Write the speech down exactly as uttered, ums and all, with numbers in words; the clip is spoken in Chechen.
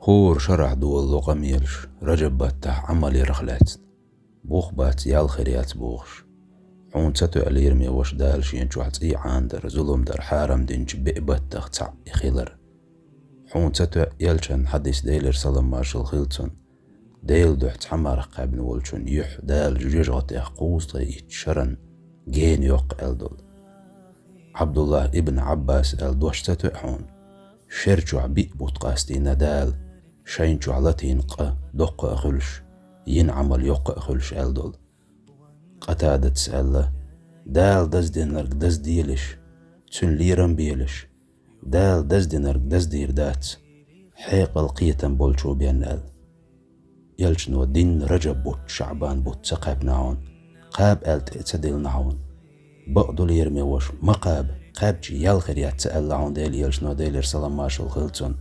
Кхоъра шарахь долало къамелаш, Ражаб баттахь Ӏамал ярах лаьцна. Бух бац, ял хир яц бохуш. Хьуна ца тоьа, лераме ваша, Дала Шен чохь цӀий Ӏанадар, зулам дар хьарам динчу беа баттах цхьаъ и хилар. Хьуна ца тоьа, элчан хьадис, Делера салам-маршалла хила цунна, Делан дуьхьа цхьа марха кхаьбна волчун юьхь Дала жоьжахатех кхузткъе итт шаран гена йоккху аьлла долу. Ӏабдуллахь ибн Ӏаббас аьлла дош ца тоьа хьуна? Шер чохь биъ бутт къастийна Дала, шайна чохь латийна къа доккха а хуьлуш, йина Ӏамал йоккха а хуьлуш аьлла долу. Къатадатас аьлла: «Дала даздинарг дазделаш, цуьнан лерам белаш, Дала даздинарг даздийр дац, хьекъал, кхетам болчо бен», аьлла. Элчано динна Ражаб бутт, ШаӀбан бутт ца кхаьбна хьуна, кхаба аьлла тӀе а ца диллина хьуна. Бакъду, лераме ваша, ма кхаба, кхаьбча ял хир яц ца аьлла хьуна Делан элчано, Делера салам-маршалла хила цунна.